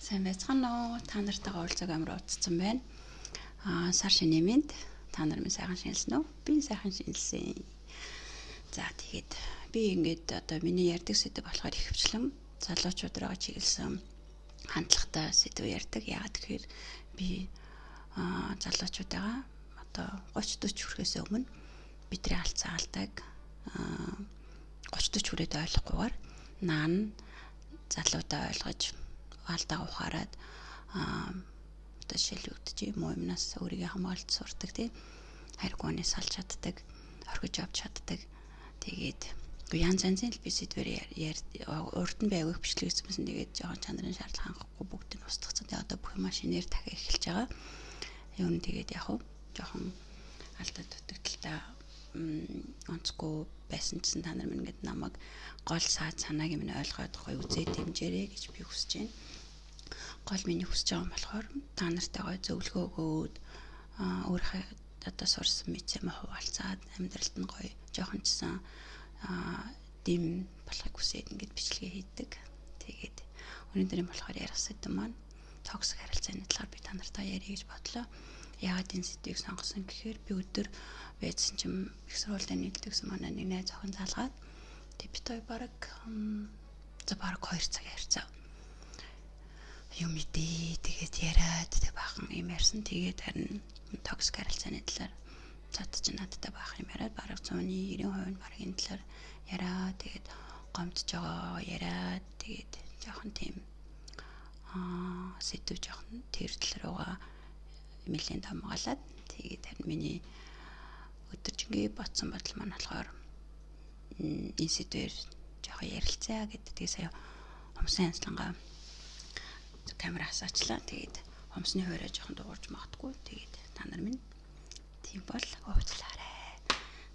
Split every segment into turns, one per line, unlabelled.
Сайн байцгаана уу? Та нартайгаа уулзаг амар удацсан байна. Сар шинэ мэнд та нар минь сайхан шинэлсэн үү? Би сайхан шинэлсэн. За тэгээд би ингээд одоо миний ярьдаг сэдэв болохоор ихэвчлэн залуучууд руугаа чиглэсэн хандлагатай сэдэв ярьдаг. Яагаад гэхээр би залуучуудаа одоо 30 40 хүрэхээс өмнө бидний алдсан алдааг 30 40 хүрээд ойлгохгүйгээр наан залуудаа ойлгож алдаа ухаарад одоо жишээл юу гэдэг чи муу юмнаас өөрийгөө хамгаалж сурдаг тий хариггүйнээс салж чаддаг, орхиж авч чаддаг. Тэгээд янз янзын л би сэдвэр урд нь байг бичлэг хийсэн. Тэгээд жоохон чанарын шаардлага хангахгүй бүгд нь устгацсан. Тэгээд одоо бүх юм шинээр дахиад эхэлж байгаа. Юу нь тэгээд яг уу жоохон алдаа дутагдaltaа онцгүй байсан гэсэн та нар минь ингээд намайг гол саад санааг минь ойлгоод гоё үзээ дэмжээрэй гэж би хүсэж байна. Гол миний хүсэж байгаа юм болохоор та нартай гоё зөвлөгөө өгөөд өөрийнхөө одоо сурсан мэдсэм хуваалцаад амьдралд нь гоё жоохон ч гэсэн дэм болохыг хүсээд ингээд бичлэгээ хийдэг. Тэгээд өнөөдрийн болохоор ярих сэдэв маань токсик харилцааны талаар би та нартай ярих гэж бодлоо. Яагаад энэ сэдвийг сонгосон гэхээр би өдөр байжсан чим их сургуультай нийлдэгсэн манай нэг найз охин залгаад тэг бит хоёр бараг за бараг 2 цаг ярьцаа. Юм мэдээ тэгээд яриад тэг баахан юм ярьсан. Тэгээд харин токсик харилцааны талаар цаад чи надтай баах юм яриад бараг 100-ны 90% нь бараг энэ талаар яриа. Тэгээд гомдож байгаа яриад тэгээд жоохон тийм сэдв жоохон тэр тал руугаа нэлийн томгаалаад тэгээд харин миний өдөржингөө бодсон бодол маань болохоор энэ сэдвээр жоохон ярилцъя гэдэг. Тэгээ сая хумсын анслангаа камера хасаачлаа. Тэгээд хумсны хуваараа жоохон дуурж магадгүй. Тэгээд та нар минь тийм бол уучлаарай.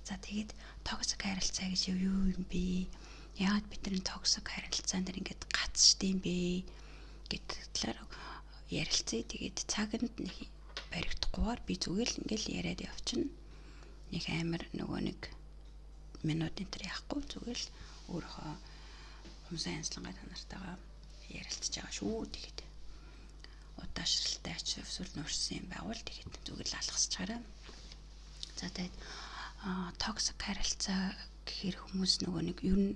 За тэгээд токсик харилцаа гэж юу юм бэ? Яагаад бид нар токсик харилцаан дээр ингээд гацчд юм бэ гэдэг талаар ярилцъя. Тэгээд цагт нэг баригдахгүйгээр би зүгээр л ингээл яриад явчихна. Нэг амар нөгөө нэг минут энэ төр яахгүй зүгээр л өөрийнхөө хумсан янзлангаа та нартайгаа ярилцж байгаа шүү. Тэгээд удаашралтай ч эсвэл нурсан юм байгуул тэгээд зүгээр л алгасчаарай. За тэгээд токсик харилцаа гэхээр хүмүүс нөгөө нэг ер нь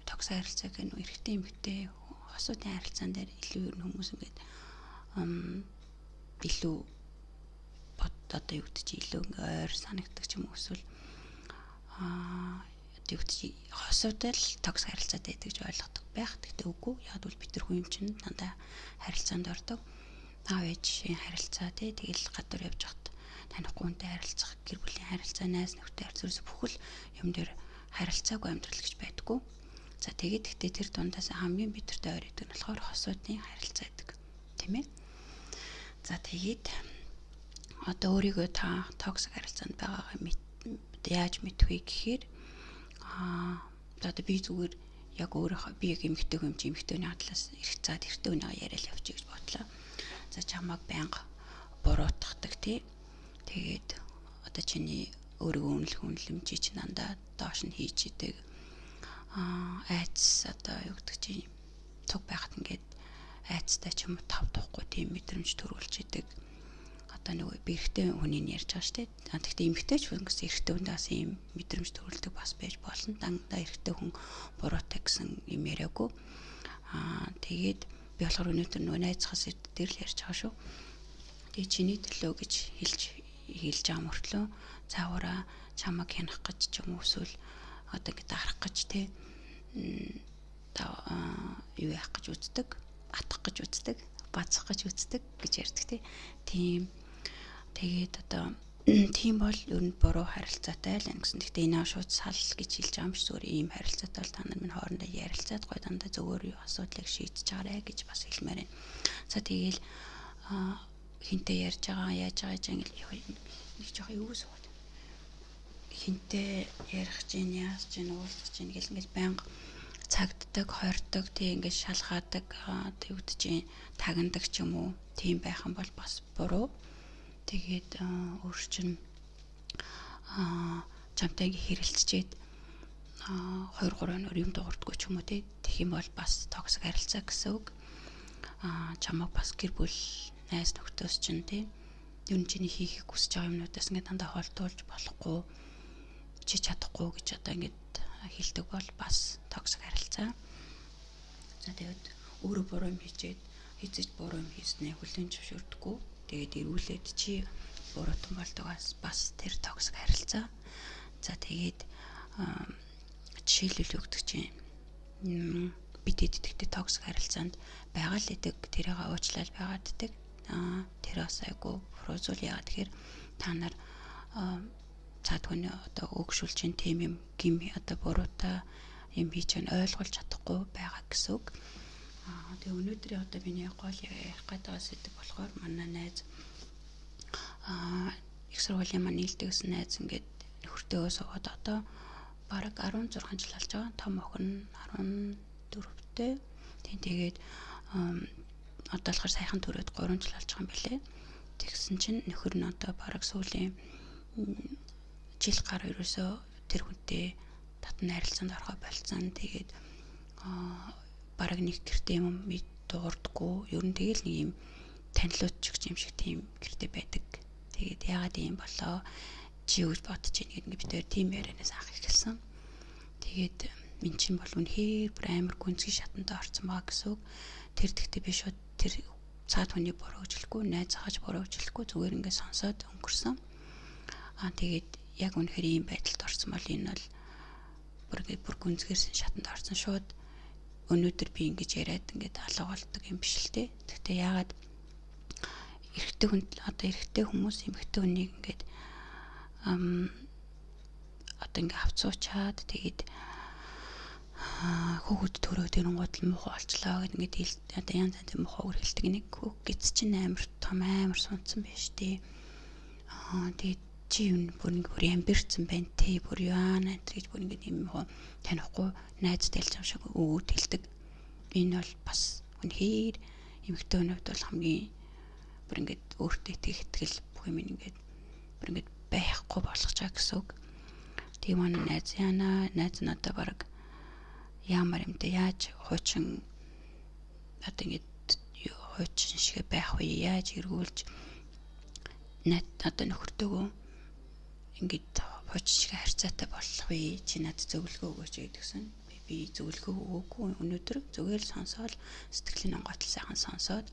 токсик харилцаа гэх нь эрэгтэй эмэгтэй хосуудын харилцаан дээр илүү ер нь хүмүүс ингээд илүү одоо юу гэдэг чи илүү ингээ ойр санагддаг ч юм уу эсвэл одоо юу гэдэг чи хосуудад л токсик харилцаатай байдаг гэж ойлгодог байх. Гэхдээ үгүй. Яг бол бид нар хүн юм чинь дандаа харилцаанд ордог. Аав ээжийн харилцаа тий тэгэл гадуур явж байхад танихгүй хүнтэй харилцах, гэр бүлийн харилцаа, найз нөхдөд харилцаа бүхэл юм дээр харилцаагүй амьдрал гэж байдаггүй. За тэгээд гэхдээ тэр дундаас хамгийн бидэртэй ойр идэг нь болохоор хосуудын харилцаа гэдэг. Тийм ээ. За тэгээд одоо өөрийгөө та токсик харилцаанд байгаагаа яаж мэдэх вэ гэхээр одоо би зүгээр яг өөрийнхөө би яг эмэгтэй хүн чи эмэгтэйний талаас эрх цаад эрэгтэй хүнийгээ яриад явчих гэж бодлоо. За чамайг байнга буруутгадаг тий. Тэгээд одоо чиний өөрийгөө үнэлэх үнэлэмжийг чи дандаа доош нь хийж идэг. Айц одоо юу гэдэг чи цуг байхад ингээд айцтай ч юм уу тав тухгүй тийм мэдрэмж төрүүлж идэг. Одоо нөгөө би эрэгтэй хүний нь ярьж байгаа шүү дээ. Тэгэхдээ эмэгтэй ч хүн гэсэн эрэгтэй хүндээ бас ийм мэдрэмж төрүүлдэг бас байж болно. Дандаа эрэгтэй хүн буруутай гэсэн юм яриаггүй. Тэгээд би болохоор өнөөдөр нөгөө найзхаас дээр л ярьж байгаа шүү. Тэгээ чиний төлөө гэж хэлж байгаа мөртлөө цаагаараа чамайг хянах гэж ч юм уу эсвэл одоо ингэ дарах гэж те юу яах гэж үздэг, атах гэж үздэг, бацах гэж үздэг гэж ярьдаг те. Тийм. Тэгээд одоо тийм бол ер нь буруу харилцаатай л гэсэн. Гэхдээ энэ шууд сал гэж хэлж байгаа юм биш, зүгээр ийм харилцаатай бол та нар минь хоорондоо ярилцаад гой дандаа зөвөр юу асуудлыг шийдэж байгаарэ гэж бас хэлмээр байна. За тэгээл хинтээ ярьж байгаа, яаж байгаа гэж ингээл нэг жоох эвгүй суугаад. Хинтээ ярих чинь, яаж чинь, уулзах чинь гэл ингээл байнга цагддаг, хордог, тий ингээд шалгаадаг, тэгвэл чинь тагнадаг ч юм уу. Тийм байх юм бол бас буруу. Тэгээд өөр чинь чамтай ингээ хэрэлцчихэд 2 3 өнөр юм дуурдаггүй ч юм уу тий. Тэгэх юм бол бас токсик харилцаа гэсэн үг. Чамайг бас гэр бүл, найз нөхдөс чинь тий ер нь чиний хийхийг хүсэж байгаа юмнуудаас ингээд дандаа холдуулж болохгүй, чи чадахгүй гэж одоо ингээд хэлдэг бол бас toxic харилцаа. За тэгээд өөрөө буруу юм хийчээд хэзээ ч буруу юм хийснээ хүлээн зөвшөөрдөггүй. Тэгээд эргүүлээд чи буруутан болдог бас тэр toxic харилцаа. За тэгээд жишээлбэл өгдөг чинь бид идэвхтэй toxic харилцаанд байгаа л идэг, тэрийг уучлал байгаад идэг. Тэр бас айгүй буруу зүйл. Яагаад тэгэхээр та нар цаад хүний одоо өөгшүүлж чинь тийм юм гим одоо буруутай юм хийж чинь ойлгуулж чадахгүй байгаа гэсэн үг. Тэгээ өнөөдрийн одоо миний гол ярих гэдэг сэдэв болохоор манай найз их сургуулийн маань нийлдэг гэсэн найз ингээд нөхөртөө суугаад одоо бараг 16 жил болж байгаа. Том охин 14-тэй. Тийм тэгээд одоо болохоор саяхан төрөөд 3 жил болж байгаа юм билээ. Тэгсэн чинь нөхөр нь одоо бараг сүүлийн жил гаруй ерөөсөө тэр хүнтэй татан харилцаанд орохоо болцсон. Тэгээд бараг нэг гэртээ юм дуурдаггүй. Ер нь тэгэл нэг юм танилуд ч юм шиг тийм гэртээ байдаг. Тэгээд яагаад ийм болоо? Чи юу гэж бодож байна гэдэг бид хоёр тийм ярианаас анх эхэлсэн. Тэгээд минь чинь бол үнэхээр бүр амар гүнзгий шатанд орсон байгаа гэсэн үг. Тэр тэгтээ би шууд тэр цаад хүний буруу гэж хэлэхгүй, найз захаж буруу гэж хэлэхгүй, зүгээр ингээд сонсоод өнгөрсөн. Тэгээд яг үнэхээр ийм байдалд орсон бол энэ бол бүр ингээд бүр гүнзгийрсэн шатанд орсон. Шууд өнөөдөр би ингэж яриад ингээд алга болдог юм биш л те. Тэгтээ яагаад эрэгтэй хүн одоо эрэгтэй хүмүүс эмэгтэй хүнийг ингээд одоо ингээ авцуучаад тэгээд хөөхөд төрөөд ирэнгуут л муухай болчлоо гэд ингээд одоо янз янзын муухай үг хэлдэг. Нэг хөөх гэц чинь амар том амар сунцсан байж тээ. Тэгээд чи юм бүр ингээ бүр ямбирцэн байна те, бүр яана гэж бүр ингээд юм муухай танихгүй найзтай хэлж байгаа шиг өгөөд хэлдэг. Энэ бол бас үнэхээр эмэгтэй хүний хувьд бол хамгийн бүр ингээд өөртөө итгэх итгэл бүх юм ингээд бүр ингээд байхгүй болгож байгаа гэсэн үг. Тийм манай найз яана, найз нь одоо бараг яамар юмтай яаж хуучин одоо ингээд хуучин шиг байх вэ? Яаж эргүүлж найд одоо нөхөртөөгөө ингээд хуучин шиг харьцаатай болох вэ? Чи надад зөвлөгөө өгөөч гэдгсэн. Би зөвлөгөө өгөөгүй, өнөөдөр зүгээр л сонсоол сэтгэлийн онгойтол сайхан сонсоод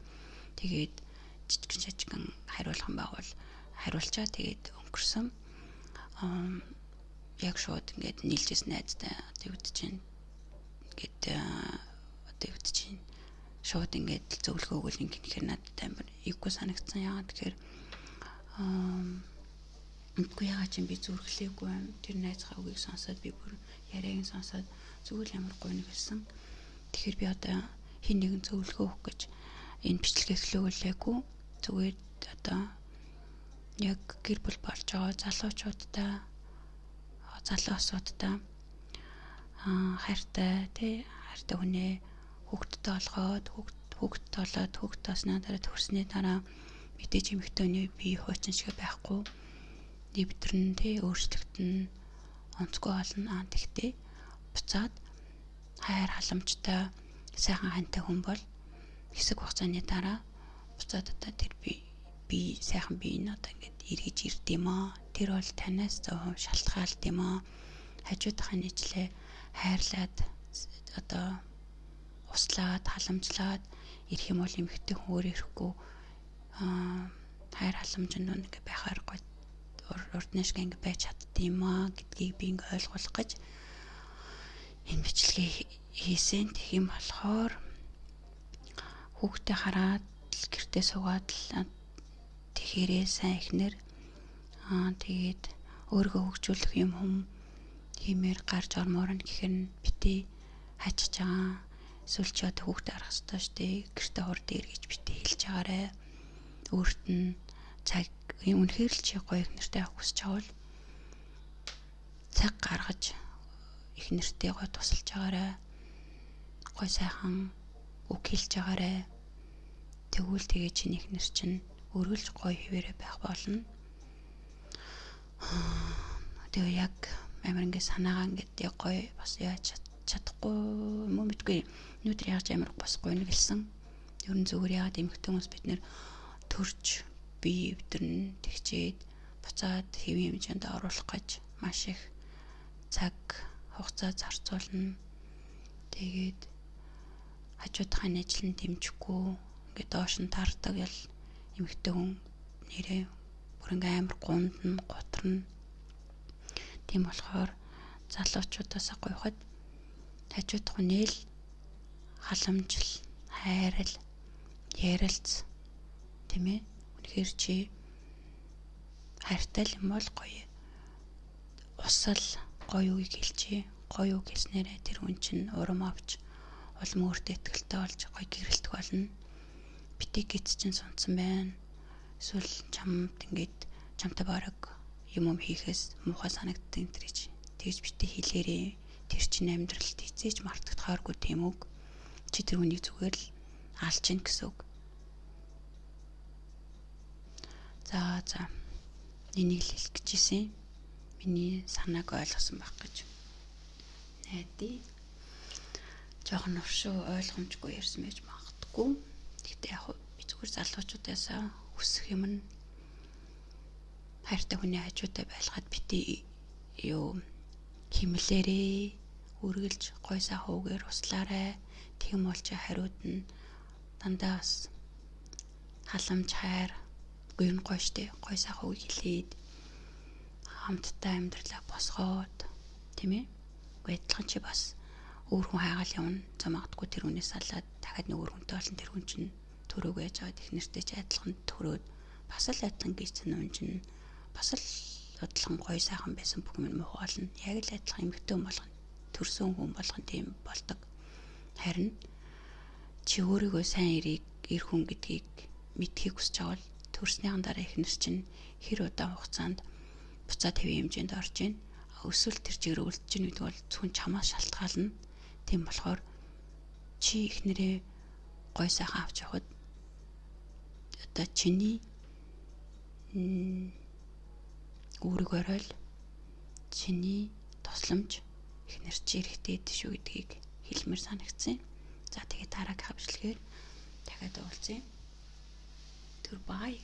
тэгээд жижигэн шажигэн хариулах юм байгвал хариулчаа тэгээд өнгөрсөн. Яг шууд ингээд нийлжсэн найзтай одоо юу гэдэг чинь ингээд одоо юу гэдэг чинь шууд ингээд зөвлөгөө өгвөл ингэхээр надад амар эвгүй санагдсан. Яагаад тэгэхээр үгүй яагаад ч юм би зүрхлээгүй юм. Тэр найзгаа үгийг сонсоод би бүр яриаг нь сонсоод зүгээр л амар гойно хэлсэн. Тэгэхээр би одоо хин нэгэн зөвлөгөө өгөх гэж энэ бичлэгээ эхлүүлээгүй. Зүгээр одоо яг гэр бүл болж байгаа залуучуудаа, залуусуудаа хайртай тий хайртай хүнээ хүүхэдтэй олгоод хүүхэдтэй болоод хүүхэд болсны дараа төрсний дараа мэдээж эмэгтэй хүний бие хуучин шиг байхгүй нэвтрэн тий өөрчлөгдөн онцгой болно. Тэгтээ буцаад хайр халамжтай сайхан хантай хүн бол хэсэг хугацааны дараа буцаад одоо тэр би сайхан бие нь одоо ингээд эргэж ирд юм аа. Тэр бол танаас 100% шалтгаалд юм аа. Хажуудынхаа нийтлээ хайрлаад одоо услаад халамжлаад ирэх юм бол эмэгтэй хүн өөр ирэхгүй хайр халамжинд ингээ байхаар гой урдны шиг ингээ байж чаддсан юм аа гэдгийг би ингээ ойлгуулах гэж энэ бичлэгийг хийсэн. Тэгэх юм болохоор хүүхдээ хараад л гэртээ суугаад л тэгэхээрээ сайн ихнэр тэгээд өөрийгөө хөгжүүлэх юм хүм хиймээр гарч ормоор нь гэхэр нь бити хачиж байгаа. Эсвэл чи одоо хүүхдээ харах ёстой шүү дээ. Гэртээ хурд ир гэж бити хэлж байгаарэ. Өөрт нь цаг үнэхээр л чи гоё их нэртэй авах хүсэж байгаа бол цаг гаргаж их нэртэй гоё тусалж байгаарэ. Гоё сайхан үг хэлж байгаарэ. Тэгвэл тэгээ чиний их нэр чинь өргөлж гоё хэвээрээ байх болно. Тэгээ яг амар ингэ санаагаа ингээд яг гоё бас яаж чадахгүй юм уу мэдгүй. Өнөөдөр яаж амар бас гоё нэгэлсэн. Ер нь зүгээр яагаад эмэгтэй хүмүүс бид нэр төрж бие өвдөрн тэгчээд буцаад хэвийн хэмжээнд оруулах гэж маш их цаг хугацаа зарцуулна. Тэгээд хажуудахын ажил нь дэмжихгүй ингээд доош нь тардаг ял эмэгтэй хүн нэрээ бүр ингээ амар гундна, гутрна. Тийм болохоор залуучуудаас гуйхад хажуудах хүнээ л халамжил, хайрал, ярилц тийм ээ. Үнэхээр чи хайртай л юм бол гоё. Усал гоё үгийг хэлчихье. Гоё үг хэлснээрээ тэр хүн чинь урам авч улам өөртөө итгэлтэй болж гоё гэрэлтэх болно. Битгий гиз чинь сунцсан байна. Эсвэл чамд ингээд чамтай бараг юм юм хийхээс муухай санагддаг энэ төр гэж тэгж битгий хэлээрээ. Тэр чинь амьдралд хизээж мартагдахааргүй тийм үг. Чи тэр хүнийг зүгээр л алж гин гэсэн үг. За за. Энийг л хэлэх гэж ирсэн. Миний санааг ойлгосон байх гэж найдаа. Жохон уршуу ойлгомжгүй ярьсан байж магадгүй. Гэхдээ яг би зүгээр залуучуудаас хүсэх юм нь хайртай хүний хажуудаа байлгаад бити юу химлээрээ үргэлж гой сайхан үгээр услаарай. Тийм бол чи хариуд нь дандаа бас халамж хайр үгүй нь гоё штэ. Гой сайхан үг хэлээд хамтдаа амьдралаа босгоод тийм ээ. Үгүй адилхан чи бас өөр хүн хайгаал явна. За магадгүй тэр хүнээс салаад дахиад нэг өөр хүнтэй олон тэр хүн чинь төрөөг яаж байгаа их нэртэй чи адилхан төрөөд бас л адилхан гүйцэн унжин бас л адилхан гоё сайхан байсан бүх юм муухай болно. Яг л адилхан эмэгтэй хүн болгон төрсөн хүн болгон тийм болдог. Харин чи өөрийгөө сайн эрийг эр хүн гэдгийг мэдхийг хүсэж байгаа бол төрснийхэн дараа эхнэр чинь хэр удаан хугацаанд буцаад хэвийн хэмжээнд орж ийн. Өсвөл тэр чигээр үлдэж гин гэдэг бол зөвхөн чамаас шалтгаална. Тийм болохоор чи эхнэрээ гой сайхан авч явахад одоо чиний үүрэг оройл чиний тусламж эхнэр чи эрэхтэй шүү гэдгийг хэлмээр санагдсан. За тэгээд дараагийн бичлэгээр дахиад уулзъя. Түр бай.